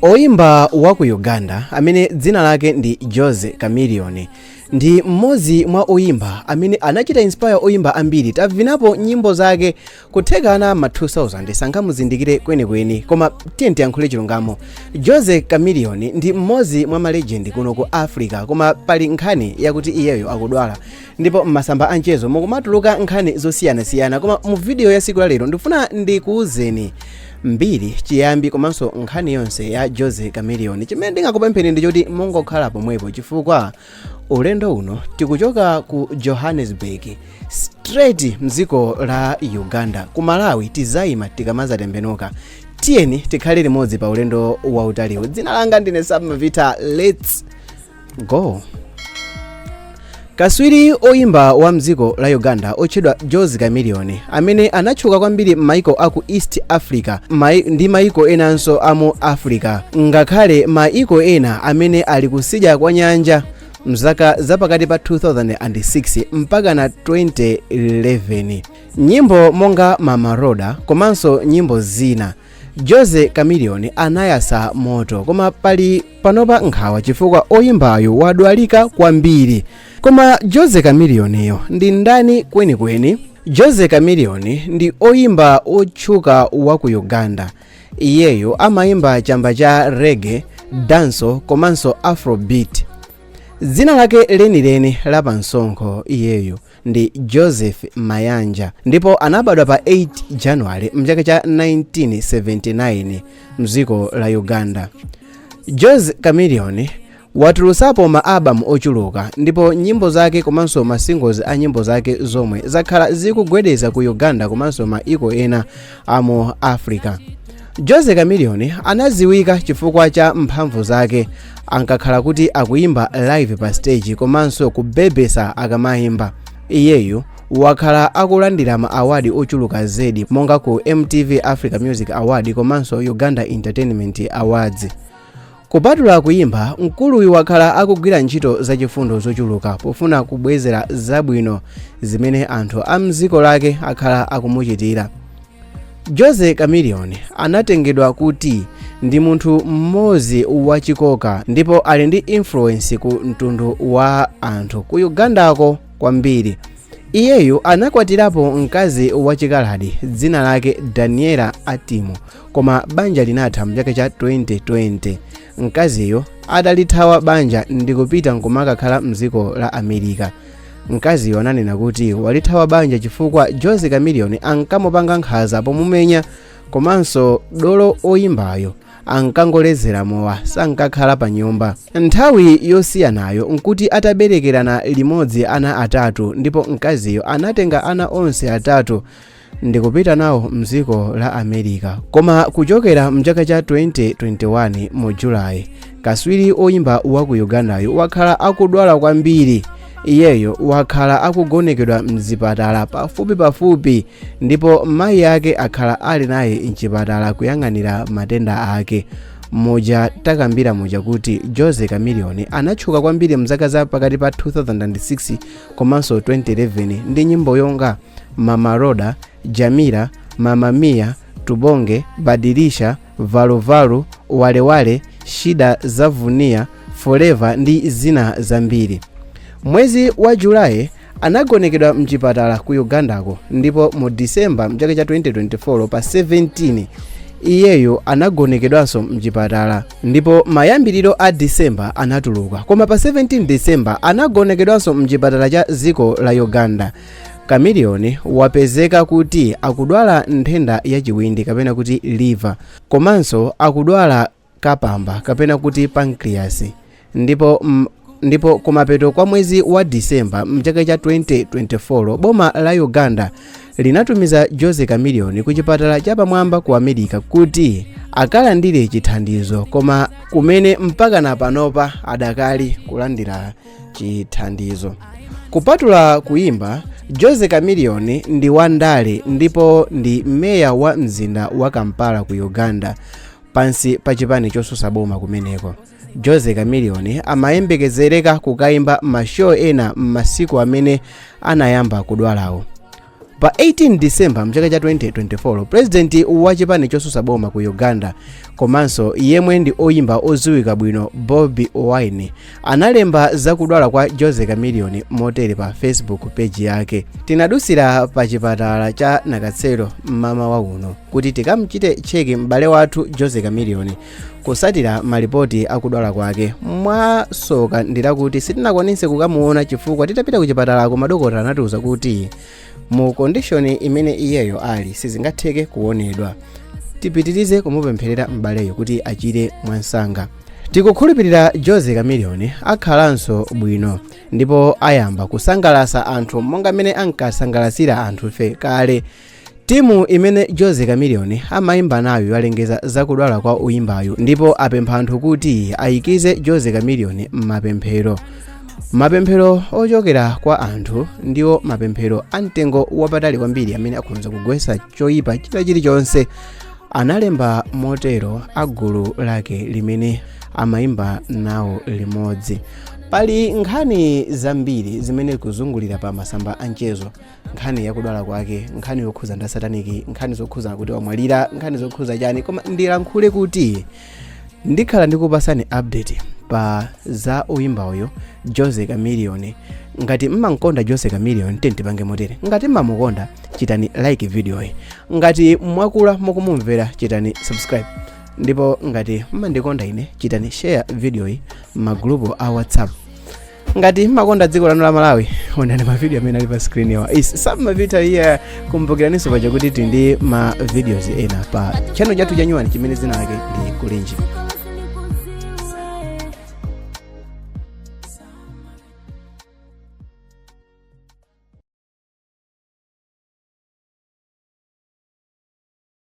Oyimba wa ku Uganda amene dzina lake ndi Jose Chameleone ndi mmodzi mwa oyimba amene anachita inspire oyimba ambiri. Tavinapo nyimbo zake, kuthekana ma 2000 sangamuzindikire kwenikweni, koma tiye tiyankhule chilungamo, Jose Chameleone ndi mmodzi mwa ma legend kuno ku Africa. Koma pali nkhani yakuti iyeyo akudwala, ndipo m'masamba anchezo mukumatuluka nkhani zosiyanasiyana. Koma mu video ya siku la lero ndifuna ndikuwuzeni mbiri, chiyambi komanso nkhani yonse ya Jose Chameleone. Chimene ndingakupempheni ndi choti mungokhala pomwepo, chifukwa ulendo uno tikuchoka ku Johannesburg straight mdziko la Uganda. Ku Malawi tizayima tikamazatembenuka. Tiyeni tikhale limodzi pa ulendo wautaliwu. Dzina langa ndine Sam Mavita, let's go. Kaswiri oyimba wa mdziko la Uganda otchedwa Jose Chameleone, amene anatchuka kwambiri m'maiko aku East Africa ndi maiko enanso amu Africa, ngakhale maiko ena amene ali kusidya kwa nyanja, mzaka zapakati pa 2006 mpaka na 2011, nyimbo monga Mama Roda komanso nyimbo zina, Jose Chameleone anayasa moto. Koma pali panopa nkhawa chifukwa oyimbayo wadwalika kwambiri. Koma Jose Chameleoneyo ndi ndani kwenikweni? Jose Chameleone ndi oyimba otchuka wa ku Uganda. Iyeyo amayimba chamba cha reggae, dancehall komanso afrobeat. Dzina lake lenileni la pansonkho iyeyo ndi Joseph Mayanja, ndipo anabadwa pa 8 January mchaka cha 1979 mdziko la Uganda. Jose Chameleone watulutsapo ma album ochuluka, ndipo nyimbo zake komanso ma singles a nyimbo zake zomwe zakhala zikugwedeza ku Uganda komanso maiko ena amu Africa. Jose Chameleone anaziwika chifukwa cha mphamvu zake. Ankakhala kuti akuyimba live pa stage komanso kubebesa akamayimba. Iyeyu wakhala akulandira ma award ochuluka zedi, monga ku MTV Africa Music Award komanso Uganda Entertainment Awards. Kupatula kuyimba, mkuluyu wakhala akugwira ntchito zachifundo zochuluka pofuna kubwezera zabwino zimene anthu a mdziko lake akhala akumuchitira. Jose Chameleone anatengedwa kuti ndi munthu mmodzi wachikoka ndipo ali ndi influence ku mtundu wa anthu ku Ugandako kwambiri. Iyeyu anakwatirapo mkazi wachikaladi dzina lake Daniela Atimo, koma banja linatha mchaka cha 2020, mkaziyo atalithawa banja ndikupita nkumakakhala mdziko la America. Mkaziyo ananena kuti walithawa banja chifukwa Jose Chameleone ankamupanga nkhanza pomumenya, komanso dolo oyimbayo ankangolezera mowa, sankakhala pa nyumba. Nthawi yosiyanayo nkuti ataberekerana limodzi ana atatu, ndipo mkaziyo anatenga ana onse atatu ndikupita nawo mdziko la America. Koma kuchokera mchaka cha 2021 mu Julayi, kaswiri oyimba wa ku Ugandayo wakhala akudwala kwambiri. Iyeyo wakhala akugonekedwa mzipatala pafupi pafupi, ndipo mayi ake akhala ali naye mchipatala kuyang'anira matenda ake. Muja takambira muja kuti Jose Chameleone anatchuka kwambiri mzaka za pakati pa 2006 komanso 2011 ndi nyimbo yonga Mama Roda, Jamila, Mama Mia, Tubonge, Badilisha, Valuvalu, Walewale, Shida za Vunia, Forever ndi zina zambiri. Mwezi wa Julayi anagonekedwa mchipatala ku Ugandako, ndipo mu Disemba mchaka cha 2024 pa 17 iyeyo anagonekedwanso mchipatala, ndipo mayambiriro a Disemba anatuluka, koma pa 17 Disemba anagonekedwanso mchipatala cha dziko la Uganda. Chameleone wapezeka kuti akudwala nthenda yachiwindi kapena kuti liver, komanso akudwala kapamba kapena kuti pancreas. Ndipo kumapeto kwa mwezi wa Disemba mchaka cha 2024, boma la Uganda linatumiza Jose Chameleone ku chipatala chapamwamba ku America kuti akalandire chithandizo, koma kumene mpaka na panopa adakali kulandira chithandizo. Kupatula kuyimba, Jose Chameleone ndi wandale ndipo ndi meya wa mzinda wa Kampala ku Uganda pansi pa chipani chosusa boma kumeneko. Jose Chameleone amayembekezereka kukayimba ma show ena m'masiku amene anayamba kudwalawo. Pa 18 December mchaka cha 2024, president wa chipani chosusa boma ku Uganda komanso yemwe ndi oyimba odziwika bwino Bobi Wine analemba zakudwala kwa Jose Chameleone motere pa Facebook page yake: "Tinadusira pa chipatala cha Nakasero mmamawa uno kuti tikamchite check m'bale wathu Jose Chameleone kusatira malipoti akudwala kwake. Mwasoka ndilakuti sitinakwanise kukamuona chifukwa titapita ku chipatalako madokotala anatiuza kuti mu condition imene iyeyo ali sizingatheke kuonedwa. Tipitirize kumupempherera m'baleyo kuti achire mwansanga. Tikukhulupirira Jose Chameleone akhalanso bwino ndipo ayamba kusangalasa anthu monga mmene ankasangalasira anthu ife kale. Timu imene Jose Chameleone amayimba nayo yalengeza zakudwala kwa uyimbayo ndipo apempha anthu kuti ayikize Jose Chameleone m'mapemphero. Mapemphero ochokera kwa anthu ndiwo mapemphero amtengo wapatali kwambiri amene akhoza kugwetsa choyipa china chilichonse," analemba motero agulu lake limene amayimba nawo limodzi. Pali nkhani zambiri zimene kuzungulira pa masamba anchezo: nkhani yakudwala kwake, nkhani yokhuza nda satanic, nkhani zokhuza kuti wamwalira, nkhani zokhuza chani. Koma ndilankhule kuti ndikhala ndikupasani update pa za uyimbayo Jose Chameleone. Ngati mmankonda Jose Chameleone, tipange motere: ngati mmamukonda, chitani like video iyi; ngati mwakula mukumumvera, chitani subscribe; ndipo ngati mmandikonda ine, chitani share video iyi m'magulupu a WhatsApp. Ngati mmakonda dziko lanu la Malawi, onani mavideo amene ali pa screen yawa. Is Sam Mavita here. Kumbukiraninso paja kuti tili ndi ma videos ena pa channel chathu cha nyuwani chimene dzina lake ndi Kulinji.